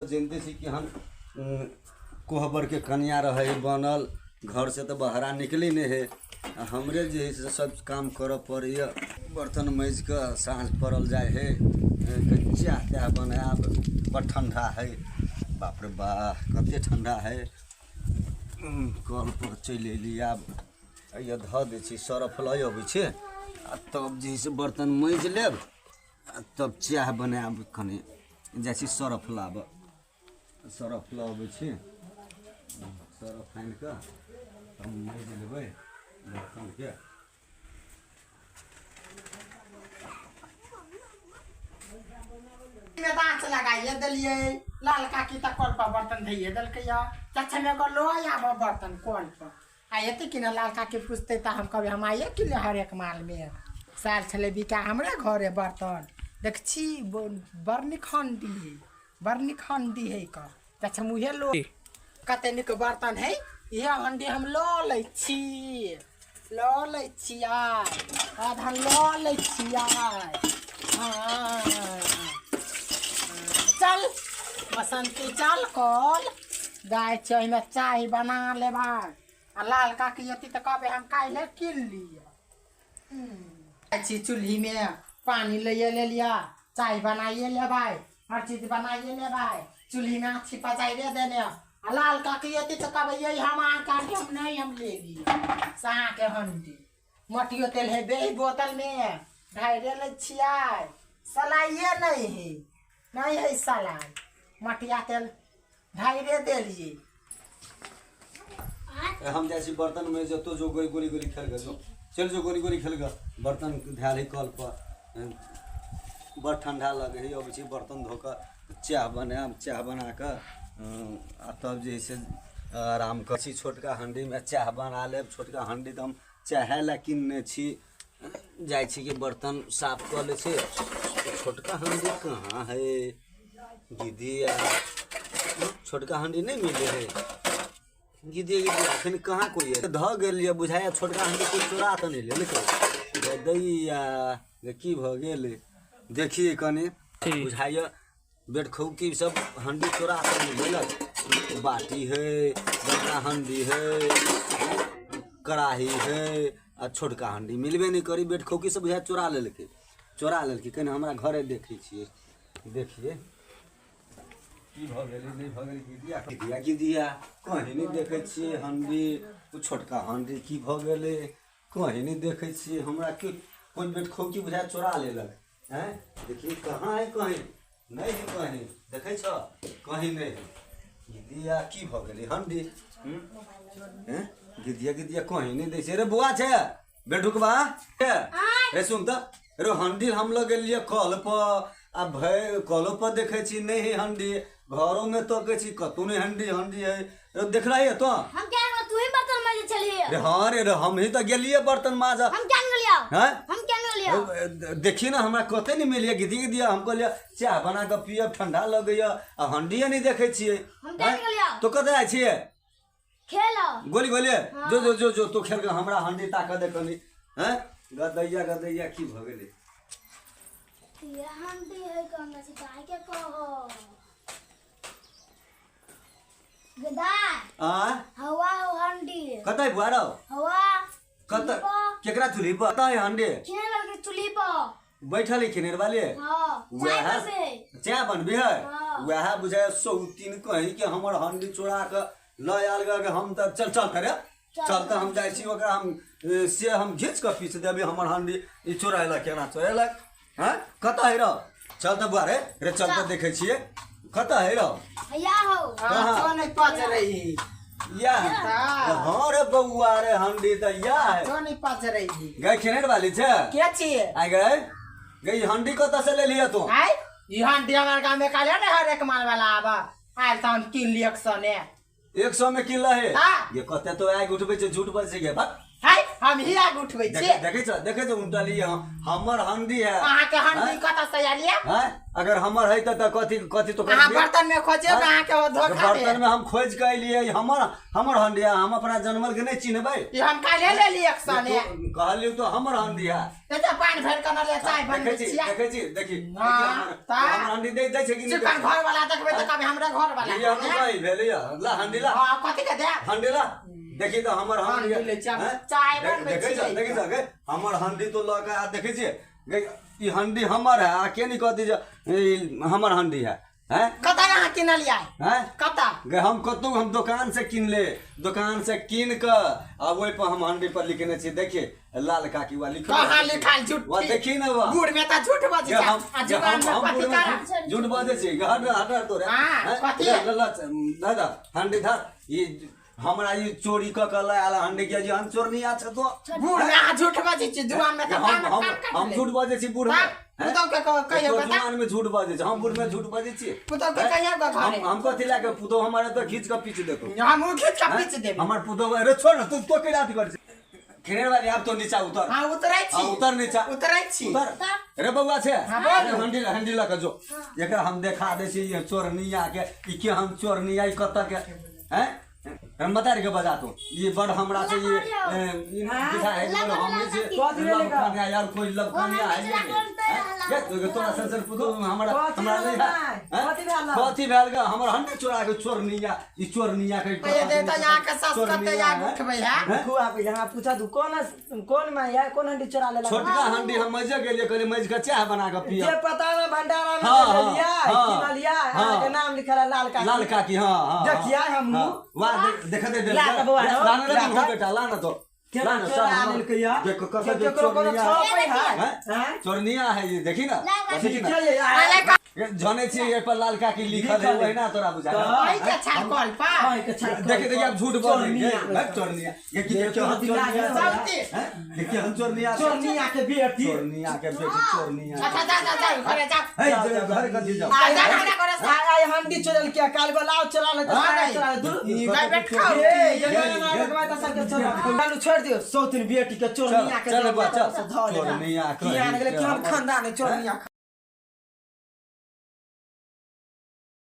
जनिते छी कि हम कोहबरके कनिआँ रहै हइ बनल घरसँ तऽ बहरा निकलै नहि हइ आ हमरे जे हइ से सब काम करऽ पड़ैए। बर्तन माँजि कऽ साँझ पड़ल जाइ हइ, कनि चाह ताह बनायब। बड़ ठण्डा हइ, बाप रे बा, कतेक ठण्डा हइ। कलपर चलि अयली, आब एहिमे धऽ दै छी, सरफ लऽ अबै छी आ तब जे हइ से बर्तन माँजि लेब आ तब चाह बनायब। कनि जाइ छी सरफ लाबऽ, सरफ लऽ अबै छी। सरफ आनि कऽ तब माँजि लेबै बर्तनके। में दाँत लगाइए देलियै, लाल काकी तऽ कल पर बर्तन धोइए देलकै यऽ। चाचा में एगो लऽ आबऽ बर्तन कल पर आ एतै कि ने। लाल काकी पूछतै तऽ हम कहबै हम आइए कि ले हरेक मालमे साल छलै बिका हमरे घरे बर्तन। देख छी, बड़ नीक हंडी है, बड़ नीक हंडी है कऽ। चाचा हम उहे लो, कते नीक बर्तन है, इहे हंडी हम लऽ लै छी, लऽ लै छी आइ, आधा लऽ लै छी आइ। हाँ, चल बसंती, चल कल गाय छै, ओहिमे चाय बना लेबै आ लाल काकी अथी तऽ कहबै हम काल्हि कीन लिअ। जाइ छी चूल्हीमे पानि लैए लेलियै, चाय बनाइए लेबै, हर चीज बनाइए लेबै। चूल्हीमे आँची पजाइरे देने आ लाल काकी अथी तऽ कहबै यै हम अहाँके हंडी हम नहि, हम ले लिअ से अहाँके हंडी। मटियो तेल है बे बोतलमे ढाइरे लै छियै, सलाइए नहि है, नहीं है सलाइ, मटिया तेल ढाइरे देलियै। हम जाइ छी बर्तन में जतो जो गोली गोली गोली खेल जो, चल जो गोली गोली खेल। बर्तन धयल है कल पर, बड़ ठंडा लगे है। अबै छी बर्तन धो कऽ चाह बनायब, चाह बना कऽ आ तब जे है से आराम कर छी। छोटका हंडीमे चाह बना लेब, छोटका हंडी तऽ हम चाहे लए किनने छी। जाइ छी कि बर्तन साफ कऽ लै छी। छोटका हंडी कहाँ है दीदी? आ छोटका हंडी नहि मिलै है दीदी, दीदी अखन कहाँ कोइ है धऽ गेल यऽ बुझाइया। छोटका हंडी कोइ चोरा तऽ नहि लेलकै दैया? की भऽ गेल देखिए कनि, बुझाइया बेटखौकी सब हंडी चोरा कऽ नहि लेलक। बाटी है, बड़का हंडी है, कड़ाही है आ छोटका हंडी मिलबे नहि करी। बेटखौकी सब बुझाइया चोरा लेलकै, चोरा लेलकै। कनि हमरा घरे देखै छियै, देखिए की भऽ गेलै, नहि भऽ गेलै। गिदिया गिदिया गिदिया, कहीं नहि देखै छियै हंडी। ओ छोटका हंडी की भऽ गेलै? कहीं नहि देखै छियै। हमरा के कोइ बेटखौकी बुझाइ चोरा लेलक। हैं, देखिए कहाँ है, कहीं नहि है, कहीं देखै छ, कहीं नहि है। गिदिया की भऽ गेलै हंडी? हैं गिदिया गिदिया, कहीं नहि दै छै। रे बौआ छै बेढुकबा, रे सुन तऽ रे, हंडी हम लग गेलियै कल पर आ भय कलो पर देखै छी नहि है हंडी, घरोमे तकै छी कतहु नहि हंडी। हंडी है रे, देख रही है तो? हम क्या करब? तू ही बर्तन माजे छलिए। रे हाँ रे, रे हम ही तऽ गेलियै बर्तन माजऽ। हम क्या गेलियो? हैं? हम क्या गेलियो? देखी ना, हमरा कते नहि मिलियै गिदी गिदिया। हम कहलियै चाह बना कऽ पियब, ठंडा लगैया आ हंडिये नहि देखै छियै। हम क्या गेलियो? तो कतऽ जाइ छियै? खेल गोली गोली। जो जो जो जो, तो खेल के हमरा हंडी ताकऽ दे कनी। हैं गदैया गदैया, की भऽ गेलै? ये हंडी है कौन से गाय के कहो गदा आ हवा हो हंडी। कतऽ बुआ रौ? हवा। कतऽ? केकरा चूल्ही पर? कतऽ है हंडी? खिने वाले के चूल्ही पर बैठल है खिनेर वाले। हाँ, चाय वएह बनबे। चाय बनबे है। हाँ। वएह बुझाय सौतीन कहीं के हमर हंडी चोरा के लऽ आयल ग। हम तऽ चल चल करे चल तऽ हम जाइ छी ओकरा हम से हम घीच कऽ पीस देबै। हमर हंडी ई चोरेलक, केना चोरेलक? हँ, कतऽ है रौ? चल तऽ बुआ रे, रे चल तऽ देखै छियै कतऽ है रौ। हैया हो। कहाँ? तो नहीं पच रही। या हाँ रे बौआ रे, हंडी तऽ या है। तो नहीं पच रही। गई खिनेर वाली छै। के छियै? आइ गए गई, हंडी कतऽ से ले लिया तू? आइ ई हंडी हमर गाँव में काले ने हरेक माल वाला आब आयल तऽ हम कीन लिअ सने। 100 में किन लहे? हाँ। ये कते तो आग उठबै छै, झूठ बजै छै बक। हाय, हम ही आग उठबै छी। देखै छ, देखै छ, उनटा लिए हमर हंडी है। अहाँके हंडी हाँ? कतऽ से आयल ये? हाँ? अगर हमर है त कथी कथी तो अहाँ बर्तन में खोजियो अहाँ के धोखा बर्तन में हम खोज के अलियै हमर हमर हंडिया हम अपना जनमल के नहीं चिन्हबै ई हम काल्हे ले ली एक सने कहलियो तो हमर हंडिया एते पानि भरि के न ले चाय बनबै छी देखै छी देखी हमर हंडी दे दै छै कि चिकन घर वाला देखबै त कभी हमरा घर वाला ये हम कहि भेलै ला हंडी ला हां कथी के दे हंडी ला देखी तो हमर हंडी ले चाय बनबै छी देखै छी हमर हंडी तो ल के आ देखै छी ई हंडी हमर है आ के नहीं कहती जे हमर हंडी है हैं कतऽ अहाँ किनलियै हैं कतऽ गे हम कतौ हम दुकान से किन ले दुकान से किन के आ ओहि पर हम हंडी पर लिखने छी देखिए लाल काकी वा लिखल कहाँ लिखल झूठ वा देखी ना वा बूढ़ में त झूठ बजै छै आ जुबान में कथी करा झूठ बजै छी हट हट तोरे हां कथी ला दादा हंडी धर ई हमरा ई चोरी क क लायल हंडी के जे हम चोरनी आ छ तो बूढ़ में अहाँ झूठ बजै छी जुबान में त हम झूठ बजै छी बूढ़ में पुतौ के कहियो बता जुबान में झूठ बजै छी हम बूढ़ में झूठ बजै छी पुतौ के कहियो ग घरे हम कथी लाके पुतौ हमारे तो खींच के पीछ देतो हम उ खींच के पीछ देब हमर पुतौ अरे छोड़ तू तो के रात कर खेने वाली आप तो नीचा उतर हां उतरै छी उतर नीचा उतरै छी उतर अरे बौआ छै हंडी हंडी ल के जो एकरा हम देखा दै छी ये चोरनिया के ई के हम चोरनिया ई कत के हैं हम बता के बजा तो ये बड़ हमरा से ये दिखा है हम नहीं से लबखानिया यार कोई लबखानिया है ये तो तोरा संसर पुतो हमरा हमरा नहीं है कथी भेल ग हमर हंडी चोरा के चोरनिया ई चोरनिया के ये दे त यहाँ के सास कते याद उठबै है खुआ पे यहाँ पूछा तू कौन कौन में है कौन हंडी चोरा लेला छोटका हंडी हम मजे गेलिए कहले मज के चाय बना के पिया जे पता ना भंडारा में लिया किन लिया अहाँ के नाम लिखल है लाल काकी लाल काकी हां हां देखिया हम वाह देख दे ला त बौआ ला ना बेटा ला ना तो ला ना चोरा लेलकै या देखो कत केकरो कोनो छपै है चोरनिया है ये देखी ना देखी ना जाने छी ए पर लाल काकी लिखल है वही ना तोरा बुझा ओइ के छाल कल पा ओइ के छाल देखी देखी अब झूठ बोल रही है चोरनिया ये की देखियो हम चोरनिया हैं देखिए हम चोरनिया चोरनिया के बेटी चोरनिया के बेटी चोरनिया अच्छा जा जा जा घरे जा हे घर कथी जाओ जा जा घरे आय हंडी चोरल किया काल को लाओ चला ले चला ले दूर ई गाय बैठ खाओ ए ये ना लगवा त सबके चोर चालू छोड़ दियो सौतिन बेटी के चोरनिया के चल बच्चा चोरनिया के किया खानदान है चोरनिया।